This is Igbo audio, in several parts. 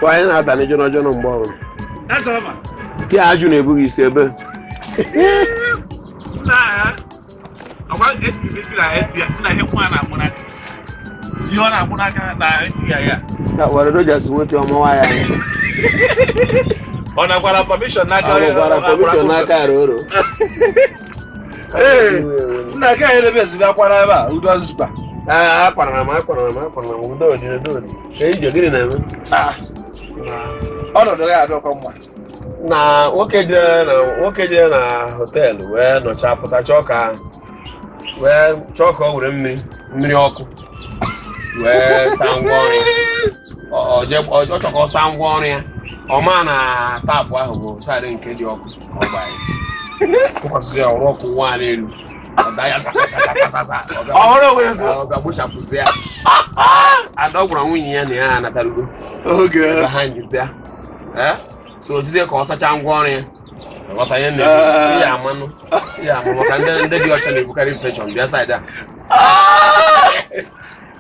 Anyị na-ada n'jọnọ jọnọ mgbe ọbụla. Ke ajụ na-ebughị isi ebe. Nna ya, ọkwa etiri isi na FBI na ihe nwa na-akpụ n'aka. Ihe ọ na-akpụ n'aka na FBI ya. Ka were Rogers nweta ọmụwa ya. Ọ nakwara permission n'aka. Ọ nwekwara permission n'aka Aroro. Ee, nna ka anyị na-ebe akwara ebe a, udo azụzụkwa. Ee, akwara m, akwara m, akwara m, udo dị, udo dị. Ka ije, gịnị na-eme? Ọnọdụ ya adọkọ mma. Na nwoke jere na hotel wee nọcha pụta, chọọ ka wee chọọ ka o were mmiri ọkụ wee saa ngwa ọrụ ya. Ọ chọọ ka ọ saa ngwa ọrụ ya, ọ maa na tap ahụ bụ side nke dị ọkụ ka ọ gbaa ya, tụkwasị ya ọrụ ọkụ nwa n'elu, ọ daa ya sasasasasa. Ọhụrụ onwe ya so. Ọ bịa gbuchapụzi ya. Ada, ọ gwara nwunye ya na ya anatarugo Oge. ebe ha njizi ya. Ee, so ojizie ka ọ sachaa ngwa ọrụ ya. Ghọta ihe na-ekwu? Ihe amanụ, ihe ama maka ndị dị ọcha na-ebukarị infection bịa side a.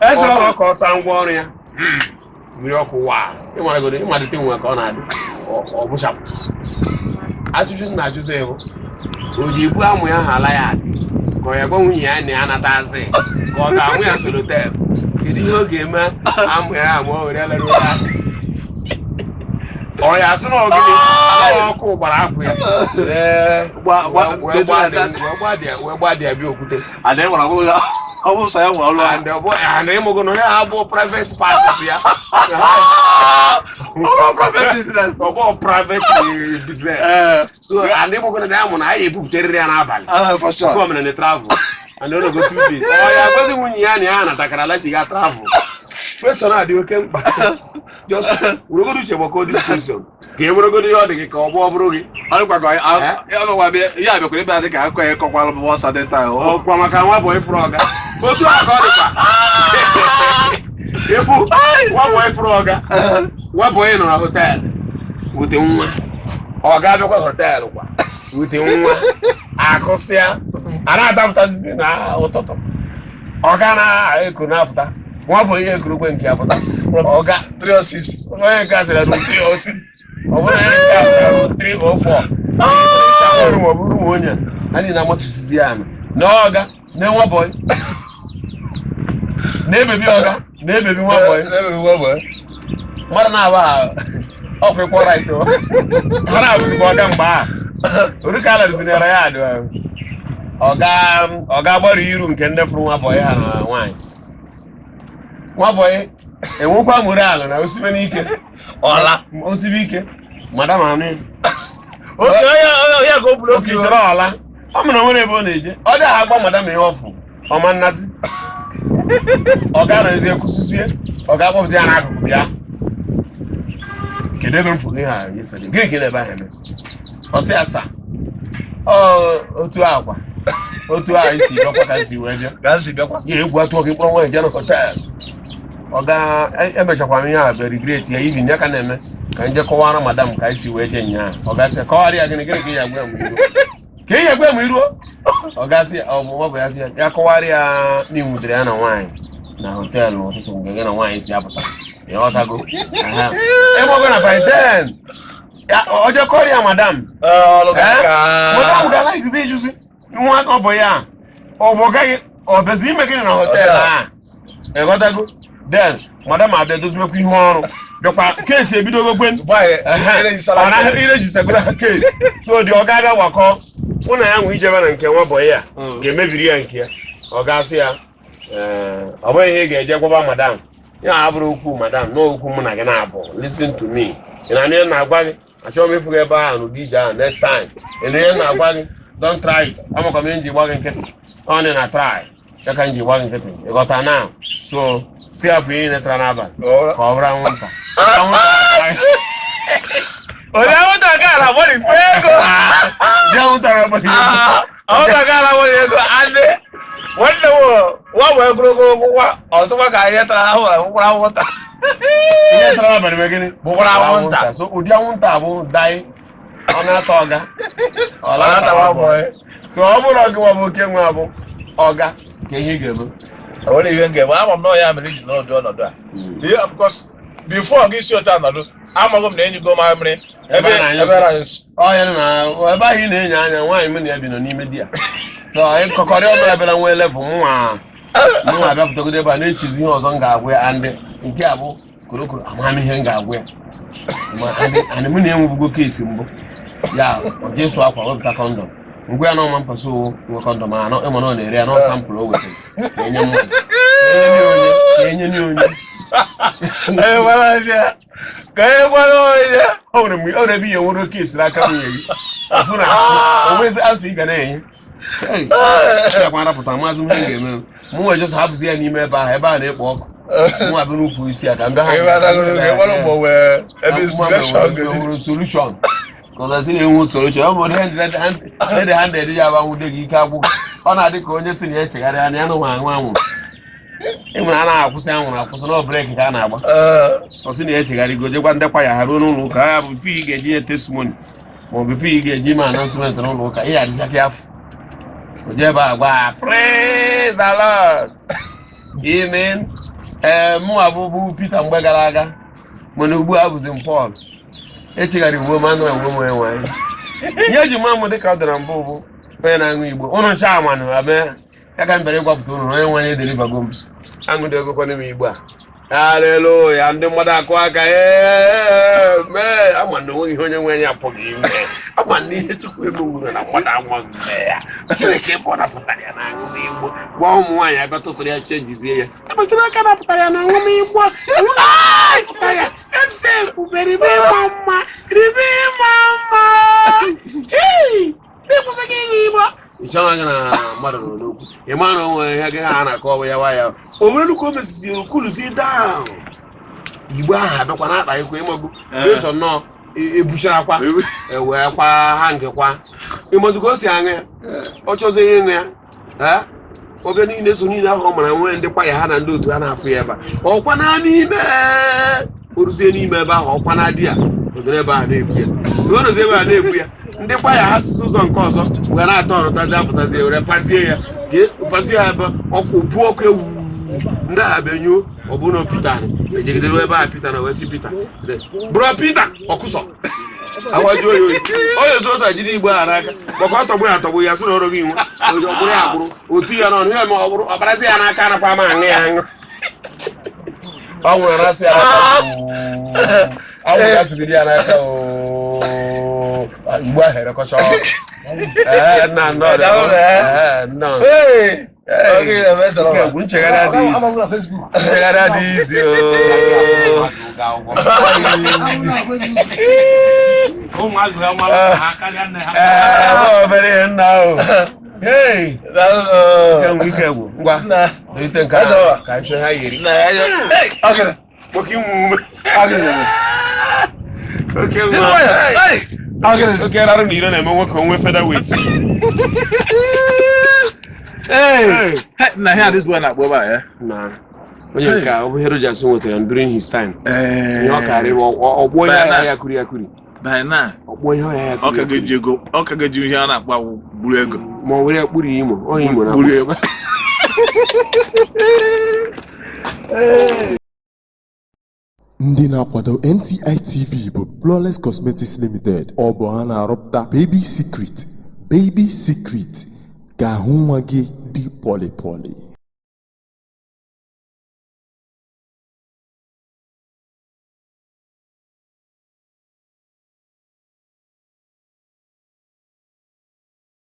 Eze. Ọ chọọ ka ọ saa ngwa ọrụ ya, mmiri ọkụ waa, ịmaragodo ịmalite nwe ka ọ na-adị, ọ bụchapụ. Ajụjụ m na-ajụzi bụ, o ji ebu amụ ya ha ala ya adị ka ọ ya gwa nwunye ya na ya anatazi, ka ọ ga-amụ ya sellotape? Kedu ihe ọ ga-eme amụ ya amụ o were lere ụra? Ọ ya asị na ọ gịnị na ọkụ gbara akwụ ya. Ee, wee gbaa dị bịa okwute. Ada nwere ọbụrụ ya, ọ bụ sọ ya nwere ọrụ And ọ bụ and ịmụgo na onye ha bụ private parties ya. Ọrụ private business. Ọ bụ private business. So and ịmụgo na ya mụ na anyị ebupụtarịrị ya n'abalị. For sure. Come na travel and ọ go 2 days, ọ ya gwazi nwunye ya na ya natakara alachiga travel. Question a dị oke mkpa. Just weregodo uche gbakọ this question ka e weregodo ihe ọ dị gị ka ọ bụ ọ bụrụ gị. Ọ dịkwa ka ọ bịakwa bịa ya bịakwara ebe a dị ka akụkọ ya kọkwara m one certain time. Ọkwa maka nwa boy fụrụ ọga, otu a ka ọ dịkwa ịfụ nwa boy fụrụ ọga. Nwa boy nọ na hotel wute nwa ọga, abịakwa hotel kwa wute nwa akụsịa, a na-adapụtazizi na ụtụtụ, ọga na-eku na-apụta, nwa boy ekurukwe nke ya pụta ọga. 306. Onye nke a sịrị room 306, ọ bụrụ onye nke a sịrị room 304, ọrụ ma ọ bụrụ ma onye a niile amatusizi ya na ọga na nwa boy na-ebebi ọga na-ebebi nwa boy. Nwa boy. Mmadụ na-aba ọkwa ịkwọ right o, ha na-abụzikwa ọga mgbe a oru ka a larụzinara ya adị. Ọga, ọga gbara iru nke ndị fụrụ nwa boy ha na nwaanyị. Nwa boy enwekwa moral na osibe n'ike. Ọla. Osibe ike, madam anụ. Oke onye onye ka o buru oke obi. chere ọla, ọ mụrụ nwere ebe ọ na-eje, ọ dị agba madam ihe ọfụ ọma nnazi. Ọ ga nọzie kwụsịsie, ọ ga-akpọpụta ya n'akụkụ, "Bịa, kedu ebe m fụrụ ihe a yesterday? Gịnị ka ị na-ebe ahụ eme?" Ọ sị asa ọ otu akwa otu a isi bịakwa ka si wee bịa. Ka si bịakwa. Ya egwu atụọ gị mkpọrọ nwaanyị bịa na hotel. Ọ ga emechakwa m ihe a bịa regret ya. Even ya ka na-eme ka nje kọwara madam ka anyị si wee jee nyaa. Ọ gasị kọwara ya, gịnị gịnị ka ị ya gwa ya mgbe iruo, ka ị ya gwa ya ma iruo? Ọ gasị ọ bụ ọ bụ ya sị ya, ya kọwara ya na ịnwudere ya na nwaanyị na hotel n'ụtụtụ mgbe gị na nwaanyị si apụta. Ịghọtago? Ịgbago na by then ọ jee kọrọ ya madam. Ọlụ. Eh? Ka madam ga like ịjụzi nwa ọ bụ ya, ọ bụ gaghị ọ bịazi ime gịnị na hotel a? Ịghọtago? Then madam abịa dozibekwa ihe ọrụ, bịakwa case ebidogokwe. Irejisagoro case, so dị ọ ga-abịa gbakọ mụ na ya nwe ijebe na nke nwa boy ya ga-emebiri ya nke ya. Ọ ga-asị ya, "Ee, ọ bụghị ihe ị ga-eje gwaba madam ya, abụrụ okwu madam na okwu mụ na gị na-abụ. Listen to me, ị na-anụ ihe m na-agwa gị? Achọghị m ịfụ gị ebe ahụ n'ụdị ije ahụ next time. Ị nụ ihe m na-agwa gị? Don't try it. Amakwa m ihe m ji gba gị nkịtị. Ọ dị na try ya ka m ji gba gị nkịtị. Ịghọta na so si hapụ ihe netara n'abalị ka ọ bụrụ anwụnta. Anwụnta." Onye anwụnta ga ala gbọrọ ikpe ego. Dị anwụnta na-agbaghị ego. Anwụnta ga ala gbọrọ ego. Andị nwanne m nwa wee ogologo nwa ọsọkwa ka ihe tara ahụ bụkwara anwụnta. Ihe tara n'abalị bụ gịnị? Bụkwara anwụnta. So ụdị anwụnta bụ dai ọ na-ata ọga, ọ Ọ na-ata nwa boy. So ọ bụrụ gị nwa bụ oke nwa bụ ọga, ka ihe ị ga-eme? Onwere ihe m ga-eme. Ama m na ọ ya mere iji nọdụ ọnọdụ a ihe, because before gị si otu a nọdụ. Amaghị m na enyigo m amịrị ebe Ebe a na-anyụ ebe a na-anyụ nsị. Ọ ya na ebe ahụ ị na-enyo anya, nwaanyị m na ya bi nọ n'ime di ya, so ịkọkọrị ọbụla bịara nwee level mụnwa mụnwa abịapụtagodo ebe a na-echizi ihe ọzọ m ga-agwa ya. And nke a bụ korokoro amamihe m ga-agwa ya. Ma and mụ na-enwebugo case mbụ ya, ọ jee sụọ akwa wepụta condom. Ngwa ya na ọma mpasa owo nwe condom anọ, ịma na ọ na-ere ya na sample o wetara na-enye mmadụ, na-enye nye onye. Onye gwara onye ka onye gwara onye. O nwere mgbe ọ nwere ebe ihe nwere case n'aka nwunye gị, afụ na o nwezi asị ị ga na-enye. Akwa arapụta maazị m ihe m ga-eme, mụ nwee just hapụzi ya n'ime ebe ahụ, ebe a na-ekpo ọkụ, mụ abịa n'ukwu isi ya ka m bịa ha. Ebe a na-agụrụ oge gwara mgbe o nwee ebe inspiration gị. Nwere solution kọzazi na-enwe solution. Ọ bụ red handed ya agbanwude gị ike agwụ. Ọ na-adị ka onye si na ya echegharị anya ya nụnwa aṅụ anwụrụ, ịmụrụ a na-akwụsị anwụrụ akwụsị na brake ka a na-agba. Ọ sị na ya echegharịgo, jekwa ndekwa ya ha ruo n'ụlọ ụka ya bụ before ị ga-eji nye testimony ma ọ bụ before ị ga-eji ime announcement n'ụlọ ụka, ị ga-adịcha ka afọ o jee ebe a gwa ha, "Praise the Lord, amen." Ee, mụ abụbụ Peter mgbe gara aga, mana ugbu a abụzi m Paul. Echegharị ugbo m anụ enwe m onye nwanyị. Ihe eji maa m dịka ọ dara mbụ bụ onye na-aṅụ igbo. Ụnụ ncha amanụ ame ya ka m bịara ịgwapụta ụnụ na onye nwanyị ederibago m aṅụdị egokwana m igbo a. Haleluya! Ndị mmadụ akụ aka. Ee, mee ama na onweghị ihe onye nwe ya apụghị ime. Ama na ihe Chukwu emenwuru na mmadụ amaghị mee ya. Chineke bụ ọ napụtara ya na aṅụm igbo, gwa ụmụ nwaanyị abịa tụtụrụ ya, chenjizie ya, epụtara aka napụtara ya na aṅụm igbo pụta ya. Eze ebube, ribe ịma mma, ribe ịma mma. Ịkwụsịghị ịṅụ igbo. Ị chọghị gị na mmadụ nọ n'okwu, ị ma na o nwere ihe gị ha na-akọ, ọ bụ ya wa ya o nwere nnukwu o mesiziri kuluzie down. Igbo ahụ abịakwa na-akpa ikwe ịmago eso nnọọ ebuchara akwa ewee kwa ha nkekwa. Ịmazụ ka o si aṅụ ya, ọ chọzie ihe ịṅụ ya. Ee, ọbịa niile so niile ahụ ọ mara nwee ndị kwaya ha na ndị otu ha na-afụ ya ebe a, ọkwa na n'ime o ruzie n'ime ebe ahụ, ọkwa na di ya odoro ebe ahụ na-ebu ya, so o rozie ebe a na-ebu ya. Ndị kwaya ha asụsụ ụzọ nke ọzọ wee na-atọ ọrụtazi apụtazi were pazie ya, pazie ya ebe ọkụ bụ ọkụ ewu. Ndị agha bịa, ọ bụ na Pita ejegidere ebe a, Pita na wee sị Pita, bụrụ Pita ọkụsọ awaju oyi oyi onye so otu a jiri igbe a n'aka maka ọ tọgbu ya atọgbu ya, sị na ọrụ gị iwu ọ bụrụ ya agbụrụ otu ya n'ọnụ ya, ma ọ bụrụ ọbarazi ya n'aka anakwa ama aṅụ ya aṅụ. Ọ nwụrụ na-asụ ya n'aka, anwụrụ asụgide ya n'aka oo, igbe ahụ erekọcha ọkụ. Ee, nna nnọọ, ee, nnọọ. Nke bụ nchegharị adịghị isi, nchegharị adịghị isi ooo. Ụmụazụ ha mara ha karịa nne ha. Ee, obere ihe nna o. Hey! Ike gwụ, ike gwụ. Ngwa, ite nke ahụ ka anyị chọọ ha yiri. Nwoke inwe ume. Oke nwa. Oke rarụ na ire na-eme nwoke onwe featherweight. Na ihe a this boy na-akpọ ebe a ya. Na onye nke a, ọ bụ ihe Rogers nwetara during his time. Ihe ọ karịrị ọkpọ ihe ọhịa ya kuri ya kuri. By now, Ọkpọ ihe ọhịa ya ọ kuri ka ya kuri. ga-eji ego, ọ ka ga-eji ihe a na-akpọ awụ gburu ego. Ma ọ were ya kpuru Imo. Ọ Imo na Gburu ego. Ndị na-akwado NTI TV bụ Flawless Cosmetics Limited. Ọ bụ ha na-arụpụta Baby Secret. Baby Secret ka ahụ nwa gị dị pọlị pọlị.